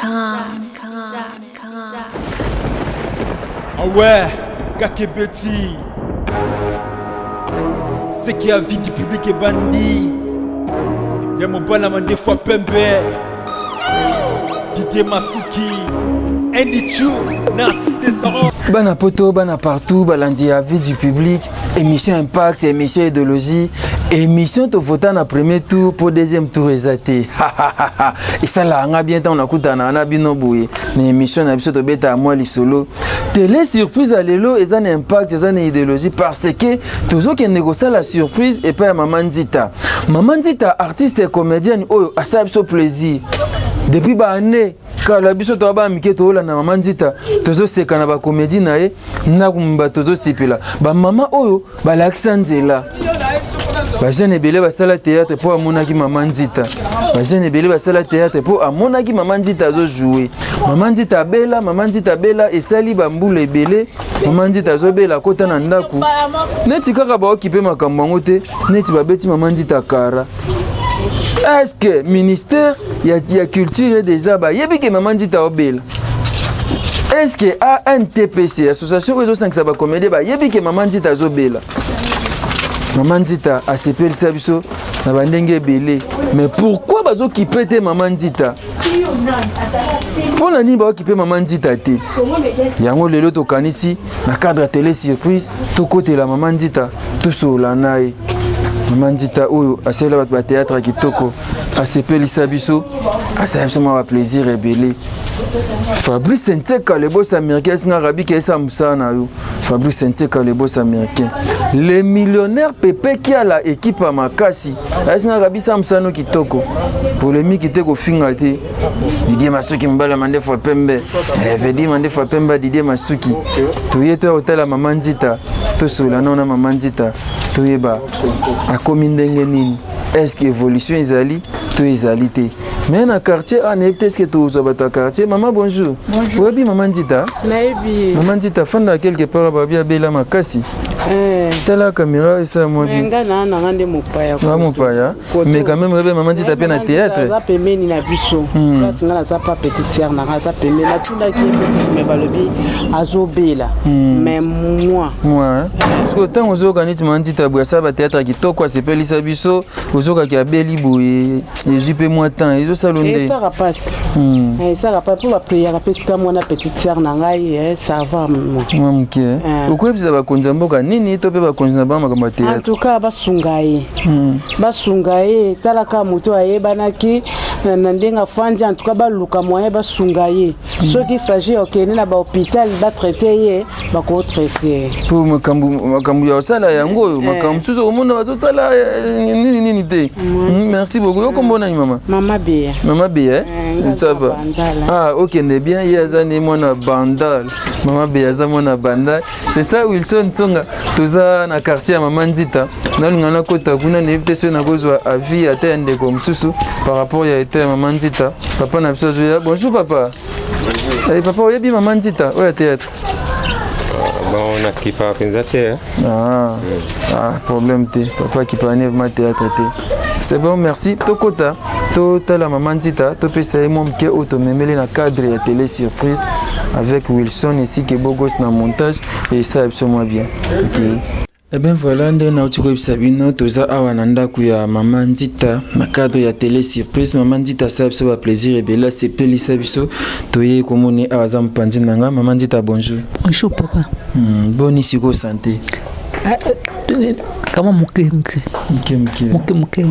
Com. Ah ouais, Kakebeti. Ce qui a vie du public est bandit. Ya mobala mandefu ya pembe. Didier Masuki. Andy Chu, Narcisse Desarans. Bana poto, bana partout, balandi ya vie du public, émission impact, émission idéologie, émission tovota na premier tour pour deuxième tour eza te. Esalaka nga bien ntango nakutana na bino boye na émission na biso tobetaka mwa lisolo. Télé surprise ya lelo eza na impact, eza na idéologie parce que tozokende kosala surprise epai ya Mama Nzita. Mama Nzita artiste et comédienne oyo asala biso plaisir depuis ba année kala. Biso toza bana mike, toolanda Mama Nzita, tozoseka na bacomédie na ye, ndako bato tozosepela. Bamama oyo balakisa nzela, bajeune ebele basala théâtre mpo amonaki Mama Nzita. Bajeune ebele basala théâtre mpo amonaki Mama Nzita azojoue. Mama Nzita abela, Mama Nzita abela, esali bambula ebele. Mama Nzita azobela, akota na ndako neti kaka baokipe makambo yango te, neti babeti Mama Nzita kara. Est-ce que ministère ya culture déjà bayebi ke Mama Nzita obela? Est-ce que ANTPC, association oyo ezosangisa bacomédien, bayebi ke Mama Nzita azobela? Mama Nzita asepelisa biso na bandenge ebele, mais pourquoi bazokipe te Mama Nzita? Mpo na nini baokipe Mama Nzita te? Yango lelo tokanisi na cadre ya télé surprise tokotela Mama Nzita, tosolola na ye. Mama Nzita oyo asalela bato bathéâtre ya kitoko, asepelisa biso, asala biso mwa baplaisir ebele. Fabrice Nteka, le boss américain, esinga rabiki esa mosala na yo. Fabrice Nteka, le boss américain, le millionnaire Pepe Kiala, équipe ya makasi, esinga rabisa mosala no kitoko, polémique te, kofinga te. Didier Masuki, mobali ya mandefu ya pembe, vedi mandefu ya pembe. Didier Masuki, toye toya kotala Mama Nzita, tosolola nao na Mama Nzita, toyeba akomi ndenge nini, est-ce évolution ezali to ezali te. Mais na quartier a nayebi te est-ce tozwa bato ya quartier. Mama, bonjour. Oyebi Mama Nzita? Nayebi. Mama Nzita afandaka quelque part, babi abela makasi. Tala caméra, esala mwa bien. Nga na nanga nde mopaya. Wa mopaya, mais quand même oyebi Mama Nzita mpe na théâtre? Aza pembeni na biso. Place nga naza pa petite sœur nanga aza pembeni. Natundaki ye mais balobi azobela, mais moi Moi, parce que ntango ozoyoka neti Mama Nzita boye asala bathéâtre ya kitoko, asepelisa biso, ozokaki abeli boye, ezwi mpe mwa temps, ezosala nde Esaka mpasi. Esaka mpasi mpo baprière mpe esika mwana petite sœur na ngai, ça va. Mwa moke. Okoyebisa bakonzi ya mboka nini to mpe bakonzi na bango makambo ya En théâtre? tout cas basunga ye, basunga ye. Talaka moto ayebanaki na ndenge afandi. En tout cas baluka moyen basunga ye. Soki s'agit okende na bahôpital batraite ye, bakotraite ye. Mpo makambo ya kosala yango oyo, makambo mosusu omona bazosala nini nini te. Merci beaucoup. Yo kombo nani, mama? Mama Beya. Mama Beya, ça va? Ah, okende bien. Ye aza ne mwana Bandal. Mama Beya aza mwana Bandal, c'est ça. Wilson Tsonga, toza na quartier ya Mama Nzita. Nalinga nakota kuna, nayebi te soki nakozwa avis ata ya ndeko mosusu par rapport ya état ya Mama Nzita. Papa na biso azoya. Bonjour papa. Eh, papa, oyebi Mama Nzita oyo ya théâtre? Bon, nakipa mpenza te. Ah, ah, problème te. Papa akipa ne vraiment théâtre te. C'est bon, merci. Tokota, totala Mama Nzita, topesa ye mwa moke oyo tomemeli na cadre ya télé surprise avec Wilson esike Bogos na montage, esala biso mwa bien. Ok. Eh bien voilà, nde nauti koyebisa bino, toza awa na ndako ya Mama Nzita na cadre ya télé surprise. Mama Nzita asala biso baplaisir ebele, asepelisa biso. Toye komoni awa, aza mopanzi na nga. Mama Nzita, bonjour. Bonjour papa. Boni sikoyo santé? Kama moke moke. Moke moke. Moke moke.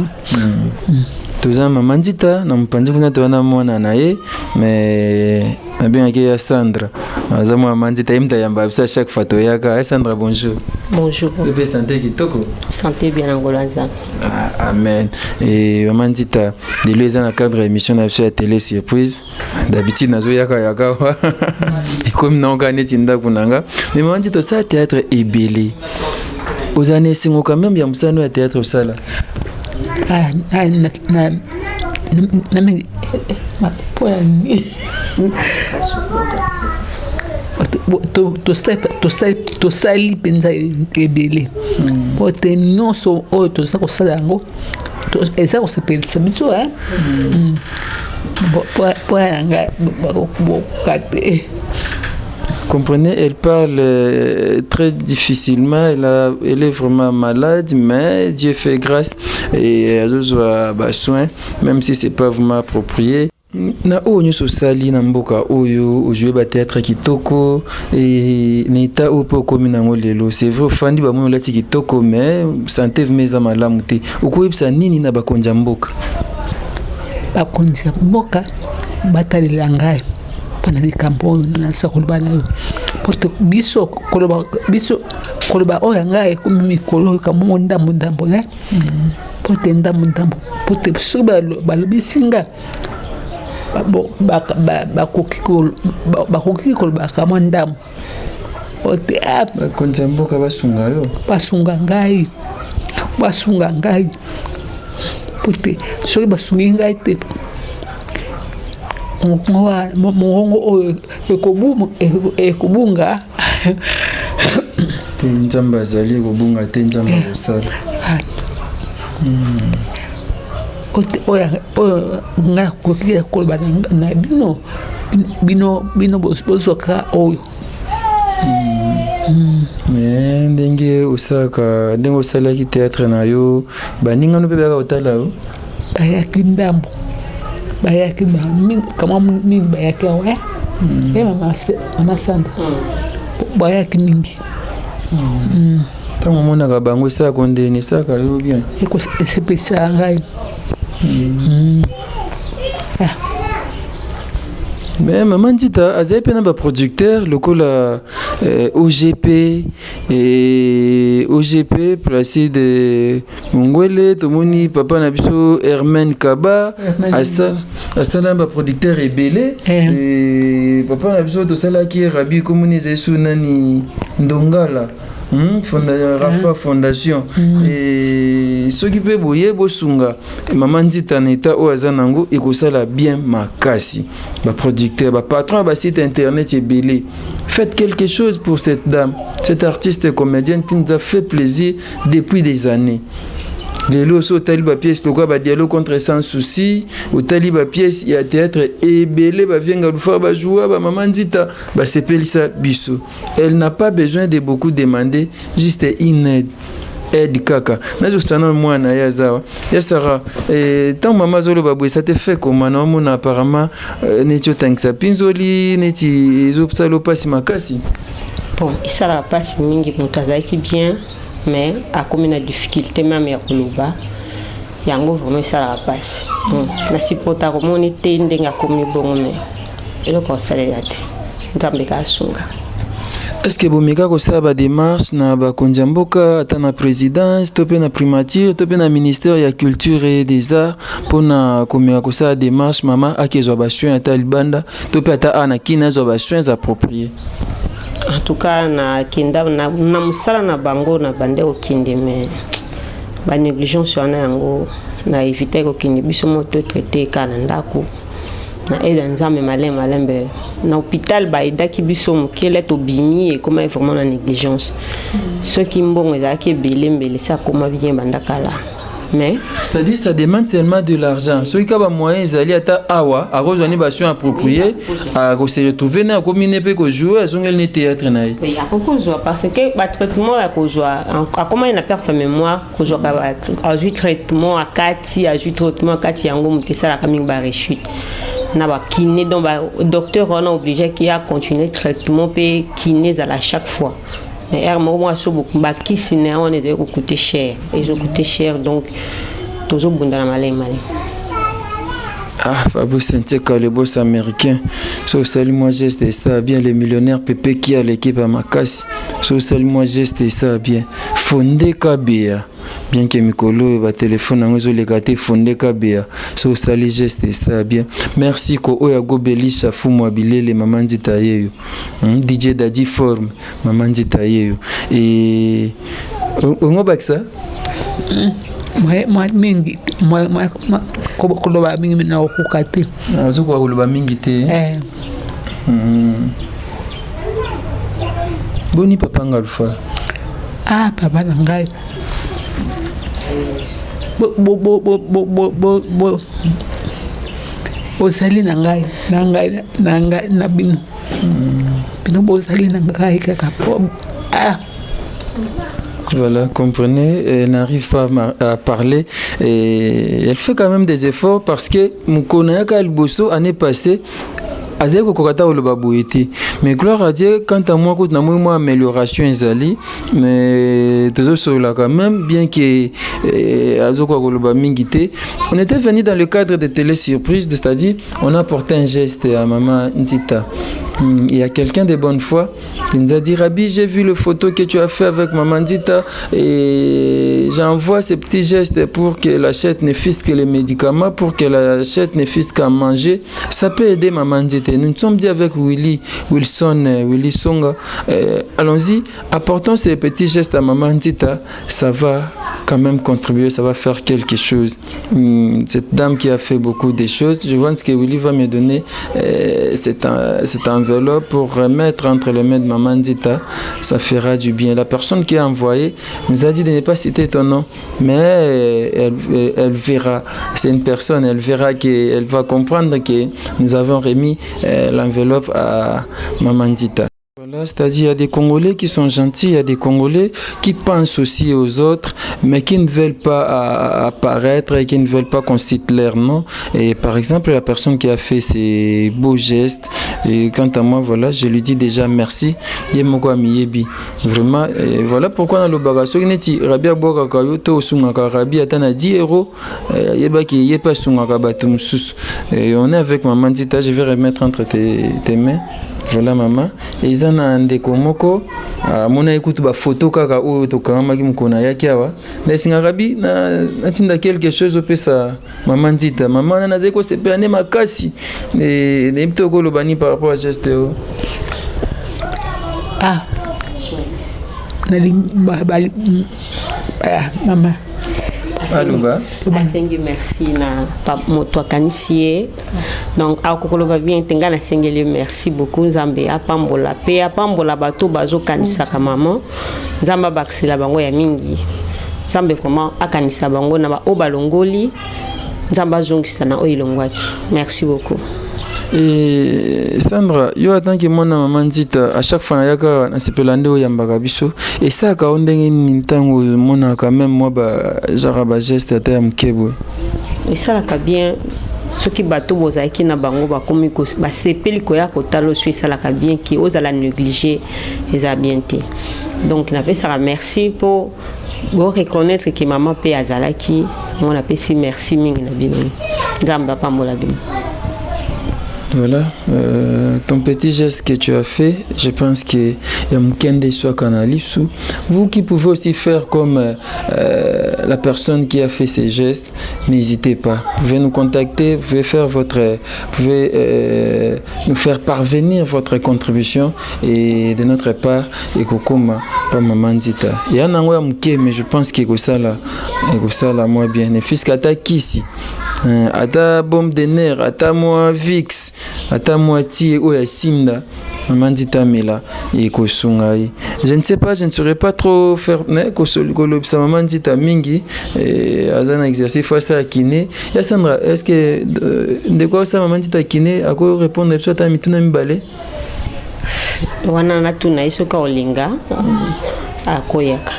Toza Mama Nzita na mopanzi kuna, toza na mwana na ye, mais nabengaki ya Sandra. Aza mwana Mama Nzita, ye mutu ayamba biso à chaque fois toyaka. Sandra, bonjour. Bonjour. Mpe santé kitoko? Santé bien, na ngolo ya Nzambe. Ah, amen. E Mama Nzita, lelo eza na cadre ya émission na biso ya télé surprise. D'habitude nazoyaka yaka wa, ekomi nango kaka neti ndako na nga. Mais Mama Nzita, osala théâtre ebele, ozala na esengo quand même ya mosala ya théâtre osala? Ah, ah, na mingi mpo ya nini? Tosali mpenza ebele po te nyonso oyo toza kosala yango eza kosepelisa biso. Mpo na ngai bakokoka te. Comprenez, elle parle très difficilement, elle est vraiment malade, mais Dieu fait grâce et elle a soin, même si c'est pas vraiment approprié. Na oyo nyonso osali na mboka oyo, ojouer bathéâtre kitoko e, na état oyo mpe okomi nango lelo, c'est vrai, ofandi, bamoni olati kitoko, mais santé vraiment eza malamu te. Okoyebisa nini na bakonzi ya mboka? Bakonzi ya mboka batalela ngai mpona likambo oyo nasa koloba na yo, po biso koloba, biso koloba oyo ya ngai ekomi mikolo oyo kamongo ndambo ndambo ne, po te ndambo ndambo, po te soki balobisi nga bakoki kolobaka mwa ndambo ote. Bakonzi ya mboka basunga yo. Basunga ngai, basunga ngai, po te soki basungi ngai te, mongongo oyo ekobunga. Te, Nzambe azali, ekobunga te, Nzambe akosala. Oyo ngai nakoki koloba na bino, bino bozwaka oyo. Me ndenge osalaka, ndenge osalaki théâtre na yo, baningano mpe bayaka kotala yo? Bayaki ndambo, bayaki kama mingi, bayaki awa ye mama Sandra, bayaki mingi. Ntango omonaka bango, esalaka ndeni? Esalaka yo bien? Esepelisaka ngai. Mais mama Nzita azali mpe na baproducteur lokola OGP et OGP Placide Mongwele. Tomoni papa na biso Hermaine Kaba asala baproducteur ebele. Papa na biso tosalaki Rabi, komoni ezali su nani, Ndongala, Rafa Fondation. Soki mpe boye bosunga mama Nzita na état oyo aza nango, ekosala bien makasi. Baproducteur, bapatron ya basite internet ebele, faites quelque chose pour cette dame, cette artiste comédienne qui nous a fait plaisir depuis des années. Lelo so otali bapièce lokola badialogue contre Sans Souci, otali bapièce ya théâtre ebele, bavienga lufa bajoua, bamama Nzita basepelisa biso. Elle n'a pas besoin de beaucoup demander, juste une aide, aide kaka. Nazosana mwana ye aza ya Sara. Ntango mama azoloba boye, ça te fait comment? Naomona apparemment neti otangisa mpinzoli, neti ezosala mpasi makasi. Bon, esalaka mpasi mingi. Moto azalaki bien, mais akomi na difficulté même ya koloba, yango vraiment esalaka mpasi. Nasupporta komoni te ndenge akomi bongo, mais eloko akosalela te, Nzambe ka asunga. Est ce que bomeka kosala badémarche na bakonzi ya mboka, ata na présidence to mpe na primature to mpe na ministère ya Culture et des Arts, mpona komeka kosala démarche, mama akezwa basoin ata libanda to mpe ata a na kini, azwa basoins approprié? En tout cas, nakenda na mosala na bango, na bande kokende, mais banégligence wana, yango na évite kokende. Biso mo totraite kaka na ndako na aide ya Nzambe, malembe malembe. Na hôpital baaidaki biso mokele, tobimi, ekóma vraiment na négligence. Soki mbongo ezalaki ebele, mbele esi akóma bien banda kala, mais C'est-à-dire, ça demande seulement de l'argent. Soki ka bamoyen ezali, ata awa akozwa ni basoin approprié, akose retrouver na akomi ne mpe kojouer, azongeli ne théâtre na ye. Oui, akoki kozwa, parce que batraitement ya kozwa, akomaki na perte ya mémoire, kozwaka azwi traitement akati, azwi traitement akati, yango moto esalaka mingi barechute na bakiné. Donc badocteur wana obligaki ya continuer traitement mpe kiné ezala chaque fois, mais heure moko mwa so bakisi na yango wana ezali kocoûter cher, ezocoûter cher, donc tozobunda na malemi malemi. Ah, Fabrice Nteka, le boss américain. So salut moi geste ça bien, le millionnaire Pepe qui a l'équipe à Makasi. So salut moi geste ça bien. Fondé Kabea. Bien que mikolo ba téléphone yango ezoleka te, Fondé Kabea. So sali geste ça bien. Merci ko oya gobelisha fumu bilele, mama Nzita yeyo. DJ Daddy Forme, mama Nzita yeyo. Et ongo bakisa? Mingi koloba mingi na okoka te. Ozokoka koloba mingi te. Boni papa Ngalufa? Ah, papa na ngai, bo bo bo bo bo bo bo. Ozali na ngai, na ngai, na ngai, na bino. Bino bozali na ngai kaka po ah. Voilà, comprenez, elle n'arrive pas à parler et elle fait quand même des efforts parce que mokolo nayaka liboso année passée, azali kokoka ata koloba boye te. Mais gloire à Dieu, quant à moi kutu namoni mwa amélioration ezali, mais tozosolola quand même, bien que azokoka koloba mingi te. On était venu dans le cadre de télé surprise, c'est-à-dire on a porté un geste à maman Ntita. Il y a quelqu'un de bonne foi qui nous a dit: Rabbi, j'ai vu le photo que tu as fait avec maman Ntita et j'envoie ces petits gestes pour qu'elle achète ne fût-ce que les médicaments, pour qu'elle achète ne fût-ce qu'à manger. Ça peut aider maman Ntita. Nous nous sommes dit avec Willy Wilson, Willy Songa, allons-y, apportons ces petits gestes à maman Ntita, ça va quand même contribuer, ça va faire quelque chose. Cette dame qui a fait beaucoup de choses, je pense que Willy va me donner cette enveloppe pour remettre entre les mains de maman Nzita, ça fera du bien. La personne qui a envoyé nous a dit de ne pas citer ton nom, mais elle verra, c'est une personne, elle verra qu'elle va comprendre que nous avons remis l'enveloppe à maman Nzita. Voilà, c'est-à-dire il y a des Congolais qui sont gentils, il y a des Congolais qui pensent aussi aux autres, mais qui ne veulent pas apparaître et qui ne veulent pas qu'on cite leur nom. Et par exemple, la personne qui a fait ces beaux gestes, et quant à moi, voilà, je lui dis déjà merci. Ye moko amiyebi. Vraiment, et voilà pourquoi nalobaka soki neti Rabi abwakaka yo to osungaka Rabi ata na 10 euros, yebaki ye mpe asungaka bato mosusu. Et on est avec maman Nzita, je vais remettre entre tes mains. Voilà mama, eza na ndeko moko amonaki kutu bafoto kaka oyo tokangamaki mokolo nayaki awa na esingaka bi natinda quelque chose opesa mama Nzita. Mama wana nazali kosepela nde makasi. Nayebi te okoloba nini par rapport à geste oyo. Ah, ah, mama. Aloba. Asengi merci na moto akanisi ye. Donc akokoloba bien te. Ngai nasengeli merci beaucoup. Nzambe apambola mpe apambola bato bazokanisaka mama. Nzambe abakisela bango ya mingi. Nzambe vraiment akanisa bango na baoyo balongoli, Nzambe azongisa na oyo elongwaki. Merci beaucoup. Et Sandra, yo en tant que mwana mama Nzita, à chaque fois nayaka nasepela nde oyambaka biso. Esalaka yo ndenge nini ntango omonaka même mwa ba genre bageste ata ya moke boye? Esalaka bien soki bato bozalaki na bango bakomi basepeli koya kotala oso. Esalaka bien ke ozala négligé, eza bien te. Donc napesaka merci mpo boreconnaître ke mama mpe azalaki ngo. Napesi merci mingi na bino. Nzambe apambola bino. Voilà, ton petit geste que tu as fait, je pense que Yamukende soit Canalisu. Vous qui pouvez aussi faire comme la personne qui a fait ces gestes, n'hésitez pas. Vous pouvez nous contacter, vous pouvez faire votre, vous pouvez nous faire parvenir votre contribution et de notre part, ekokoma pa maman Nzita. Ya nango ya muke, mais je pense que ekosala, ekosala moi bien. Ne fût-ce qu'ata kisi, ata baume de nerf, ata mwa Vicks, ata mwa ti oyo asinda mama Nzita amela, ekosunga ye. Je ne sais pas, je ne saurais pas trop faire kolobisa mama Nzita mingi. Aza na exercice asala kiné. Ya Sandra, est ce que ndeko asala mama Nzita kiné ako répondre biso ata mituna mibale? Wana natuna ye soki aolinga akoyaka.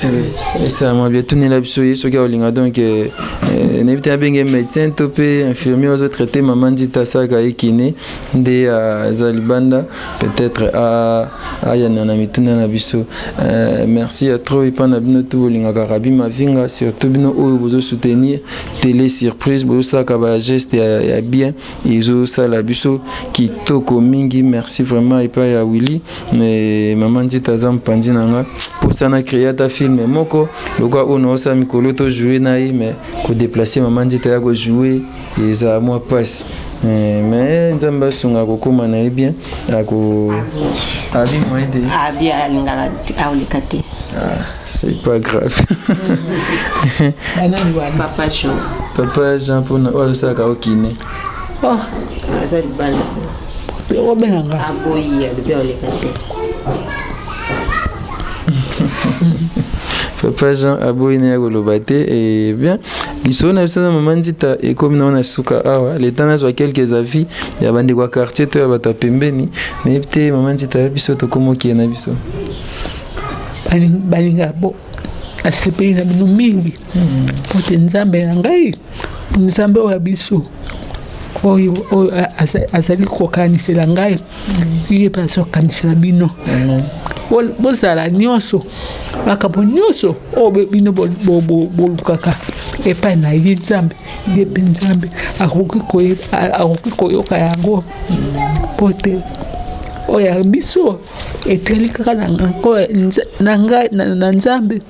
Esalama bien, tunela biso ye soki aolinga. Donc nayebi te abenge médecin to mpe infirmier azotraite mama Nzita, asalaka ye kiné nde aza libanda, peut-être ayana na mituna na biso. Merci ya trop epa na bino to bolingaka Rabi Mavinga, surtout bino oyo bozosoutenir télé surprise, bozosalaka bageste ya bien, ezosala biso kitoko mingi. Merci vraiment epai ya Willy. Mama Nzita aza mopanzi na nga. Mposa na créer ata film moko lokwa oyo naosala mikolo, tojoue na ye, mais kodéplacer mama Nzita ya kojoue eza mwa mpasi. Mais Nzambe asunga, kokóma na ye bien. Ako abi moyen te. Abi alingaka aoleka te. Ah, c'est pas grave. Papa Jean. Papa Jean mpona oyo azosalaka okine. Oh. Aza libanda. Obenganga. Aboyi, alobi aoleka te. Papa Jean aboyi na ya koloba te. Eh bien, lisolo na biso na mama Nzita ekomi nango na suka awa. Le temps nazwa quelques avis ya bandeko ya quartier to ya bato ya pembeni. Nayebi te, mama Nzita, ya biso tokómi okeye na biso. Balinga bo nasepeli na bino mingi po te Nzambe na ngai, Nzambe oyo ya biso, oyo oyo azali kokanisela ngai, ye mpe azokanisela bino. Bozala nyonso, makambo nyonso oyo bino bolukaka epai na ye Nzambe, ye mpe Nzambe akoki koyoka yango, po te oyo ya biso etali kaka na ngai na Nzambe.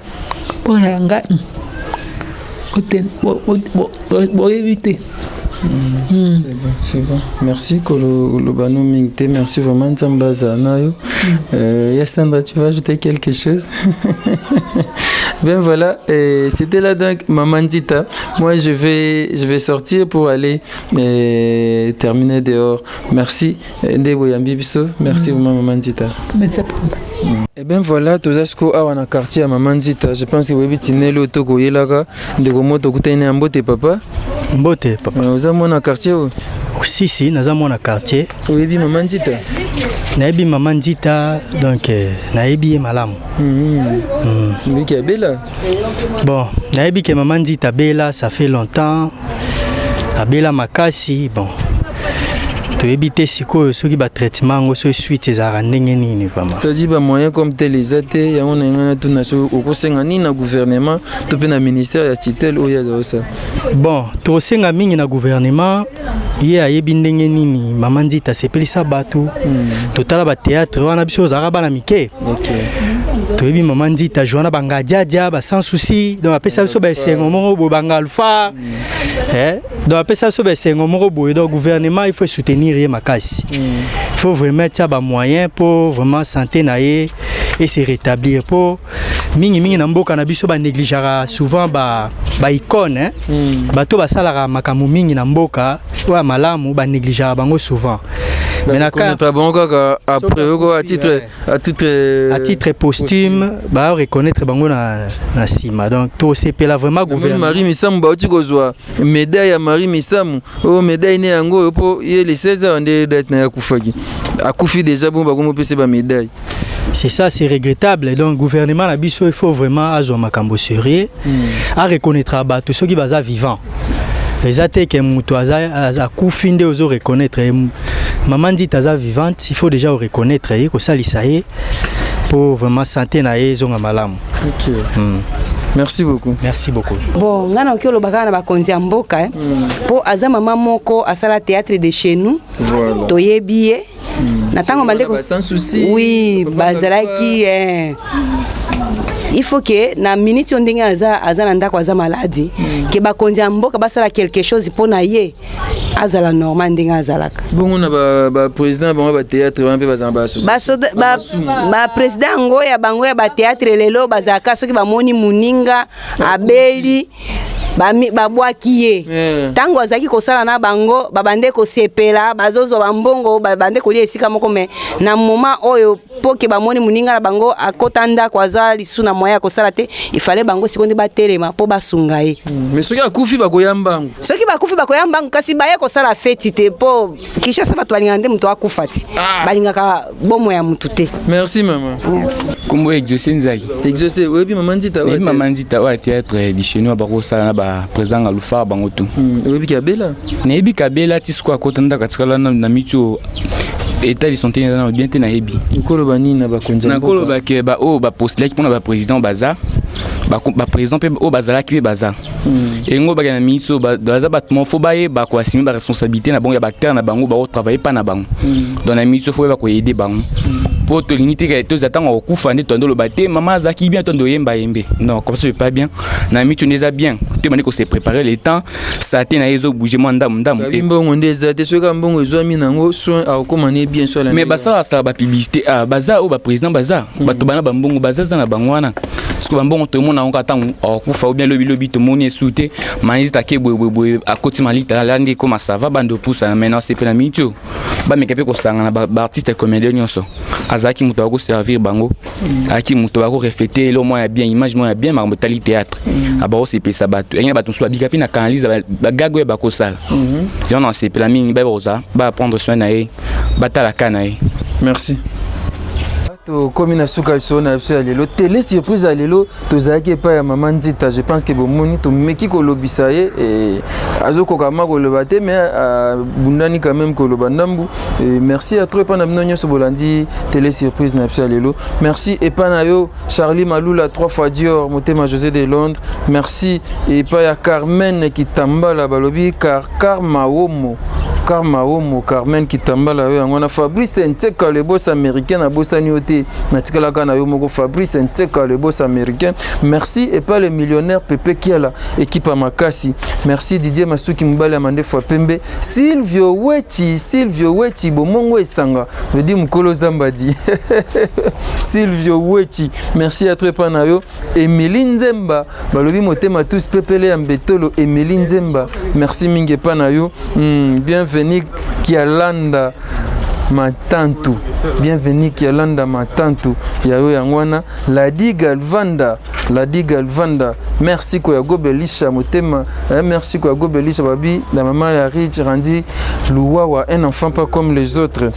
Mpo na ngai boyebi te. C'est bon, c'est bon. Merci koloba no mingi te. Merci vraiment, Nzambe azala na yo. Ya Sandra, tu vas ajouter quelque chose? Ben voilà, c'était là donc Maman Nzita. Moi, je vais sortir pour aller terminer dehors. Merci nde boyambi biso. Merci vraiment, Maman Nzita. Merci. Eh bien voilà, toza sikoyo awa na quartier ya Mama Nzita. Je pense que boyebi tineli oyo tokoyelaka ndeko moto tokutani na ya. Mbote, papa. Mbote, papa. Oza mwana quartier oyo? Si, naza mwana quartier. Oyebi Mama Nzita? Nayebi Mama Nzita, donc nayebi ye malamu. Mbiki abela? Bon, nayebi ke Mama Nzita abela, ça fait longtemps abela makasi. Bon, toyebi te sikoyo soki batraitement yango, soki suite ezalaka ndenge nini vraiment. C'est-à-dire bamoyen comme tel eza te. Yango na ngai natuna soki okosenga nini na gouvernement to mpe na ministère ya tutelle oyo aza kosala. Bon, tokosenga mingi na gouvernement. Ye ayebi ndenge nini Mama Nzita asepelisa bato. Totala bathéâtre wana, biso ozalaka bana mike. Toyebi Mama Nzita joana bangadiadia, ba Sans Souci, donc apesa biso baesengo moko boye, bangalfa. Eh? Donc apesa biso baesengo moko boye. Donc gouvernement, il faut soutenir ye makasi. Il faut vraiment tia bamoyen mpo vraiment santé na ye et se rétablir, mpo mingimingi na mboka na biso banégligeaka souvent ba baicône, hein? Bato basalaka makambo mingi na mboka oyo ya malamu, banégligeaka bango souvent. Mais na cas bango kaka après oko à titre à titre posthume, ba reconnaître bango na nsima. Donc tosepela vraiment gouvernement. Marie Misamu, bauti kozwa médaille ya Marie Misamu oyo, médaille ne yango oyo, mpo ye le 16 awa nde date na ye akufaki. Akufi déjà, bongo bakomopesa bamédaille. C'est ça, c'est regrettable. Donc gouvernement na biso, il faut vraiment azwa makambo sérieux, a reconnaître bato soki baza vivant. Eza te ke moto akufi nde ozo reconnaître ye. Mama Nzita aza vivante, il faut déjà reconnaître ye, kosalisa ye po vraiment santé na ye ezonga malamu. Merci beaucoup. Merci beaucoup. Bon, ngai nakoki oloba kaka na bakonzi ya mboka, eh. Mpo aza mama moko asala théâtre de chez nous. Toyebi ye na ntango bandeko. Sans Souci. Oui, bazalaki, eh. Il faut ke na minute oyo, ndenge aza na ndako, aza maladi, ke bakonzi ya mboka basala quelque chose mpo na ye azala normal ndenge azalaka. Bongo na baprésident bango bathéâtre wana mpe bazala baassociation? Baprésident yango ya bango ya bathéâtre lelo bazalaka, soki bamoni moninga abeli, babwaki ye. Ntango azalaki kosala na bango, babande kosepela, bazozwa bambongo, babande kolia esika moko. Me na moment oyo, mpo ke bamoni moninga na bango akota ndako, aza lisu na moyen ya kosala te, ifale bango sikoyo nde batelema mpo basunga ye. Mais soki akufi, bakoya mbangu. Soki bakufi, bakoya mbangu, kasi baye kosala feti te, mpo Kinshasa bato balingaka nde moto akufa ti. Balingaka bomo ya motu te. Merci, mama. Kombo Exaucé Nzaki. Exaucé, oyebi Mama Nzita? Nayebi Mama Nzita oyo ya théâtre du chez nous, bakosala na baprésident Ngalufar, bango tu. Oyebi kabela? Nayebi kabela ti sikoyo akota ndako, atikala na miti oyo état de santé eza na bien te, nayebi. Okoloba nini na bakonzi ya mboka? Nakoloba ke baoyo bapostulaki mpona baprésident baza, baprésident mpe oyo bazalaki mpe baza engo, bakende na miniti oyo baza bato mo fo bayeba koassume baresponsabilité na bango ya baacteur na bango, bakotravaille mpa na bango. Donc na miniti oyo fo bayeba koaider bango, mpo tolingi te toza ntango akokufa nde toando oloba te mama azalaki bien, toando oyemba yembe. Non, comme ça c'est pas bien. Na miniti oyo nde eza bien te, bandi kose préparer le temps sate na ye ezobouge mwa ndambu ndambu. Babi mbongo nde eza te. Soki mbongo ezwami nango, soin akokóma ne bien so. Mais basalasala bapublicité, ah, baza oyo baprésident baza bato bana bambongo baza, za na bango wana. Parce que bambongo tomona yango kaka ntango akufa ou bien lobi lobi tomoni esu te. Manizita ake boyeboyeboye, akoti malita, alandi ekoma sava bando opusana. Maintenant sepela miniti oyo bameka mpe kosangana baartiste comédien nyonso. Azalaki moto akoservir bango, azalaki moto akoreflete elo moko ya bien, image moko ya bien, makambo etali théâtre, abakosepelisa bato yangi na bato mosusu babika mpe na canalise bagage oyo bakosala yango. Na sepela mingi bayeba kozala baprendre soin na ye, batala ka na ye. Merci. Tokomi na suka lisolo na biso ya lelo, télé surprise ya lelo. Tozalaki epai ya mama Nzita. Je pense ke bomoni, tomeki kolobisa ye, azokoka ma koloba te, mais abundani quand même koloba ndambu. Merci à trop epai na bino nyonso bolandi télé surprise na biso ya lelo. Merci epai na yo Charlie Malula, trois fois Dior, motema José de Londres. Merci epai ya Carmen Kitambala, balobi Car Karmawomo, Karmawomo, Carmen Kitambala oyo yango wana. Fabrice Nteka, le boss américain, nabosani yo te, natikalaka na yo moko. Fabrice Nteka, le boss américain, merci. Epai le millionnaire Pepe Kiala, équipe ya makasi, merci. Didier Masuki, mobali ya mandefu ya pembe. Silvio Wechi, Silvio Wechi, bomongo esanga vedi mokolo zambadi. Silvio Wechi, merci à toi. Epai na yo Emily Nzemba, balobi motema tous pepele ya mbetolo. Emily Nzemba, merci mingi epai na yo. Bienvenue Kialanda Matantu, bienvenue Kialanda Matantu ya yo yango wana. Ladi Galvanda, Ladi Galvanda, merci koya gobelisha motema, eh, merci koya gobelisha babi la maman ya Rich Randi Luwawa, un enfant pas comme les autres.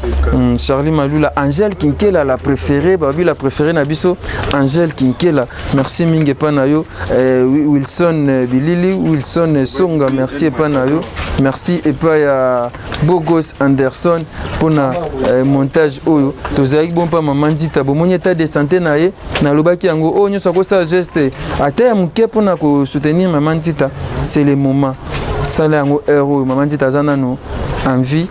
Charlie Malula, Angèle Kinkela, la préférée, babi la préférée na biso Angèle Kinkela, merci mingi epai na yo. Wilson Bilili, Wilson Songa, merci epai na yo. Merci epai ya Bogos Anderson mpona montage oyo. Tozalaki bon mpa mama Nzita. Bomoni état de santé na ye, nalobaki yango. Oyo nyonso akosala geste ata ya moke mpona kosoutenir mama Nzita, c'est le moment. Sala yango heure oyo mama Nzita aza nano en vie.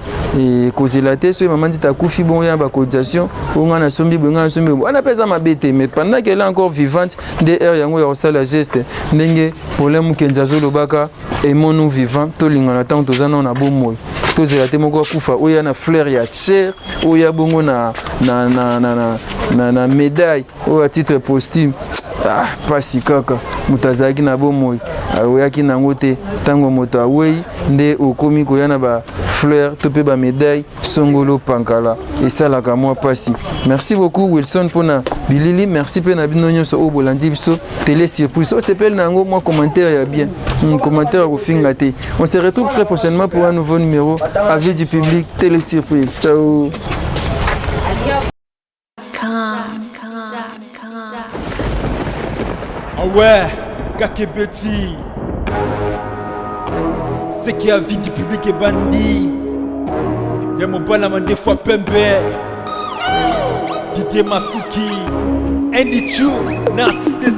Kozela te soki mama Nzita akufi, bongo ya bacotisation oyo ngai nasombi boye, ngai nasombi boye, wana mpe eza mabe te. Mais pendant qu'elle est encore vivante, nde heure yango ya kosala geste. Ndenge Paulin Mukenzi azolobaka, aimons-nous vivant, tolingana ntango toza nano na bomoi. Tozela te moko akufa, oyo ya na fleur ya cher, oyo ya bongo na médaille oyo ya titre posthume. Ah, pasi kaka moto azalaki na bomoi oyaki nango te. Ntango moto awei nde okomi koya na bafleur to mpe bamédaille songolo pankala, esalaka mwa pasi. Merci beaucoup Wilson mpona bilili. Merci mpe na bino nyonso oyo bolandi biso télé surprise. Osepeli na yango, mwa commentaire ya bien, commentaire ya kofinga te. On se retrouve très prochainement pour un nouveau numéro Avis du public, télé surprise. Ciao. Com. Ah ouais, Kakebeti. Ce qui avis du public ebandi. Ya mobala mandefu ya pembe. Didier Masuki. Andy Chu na assisté.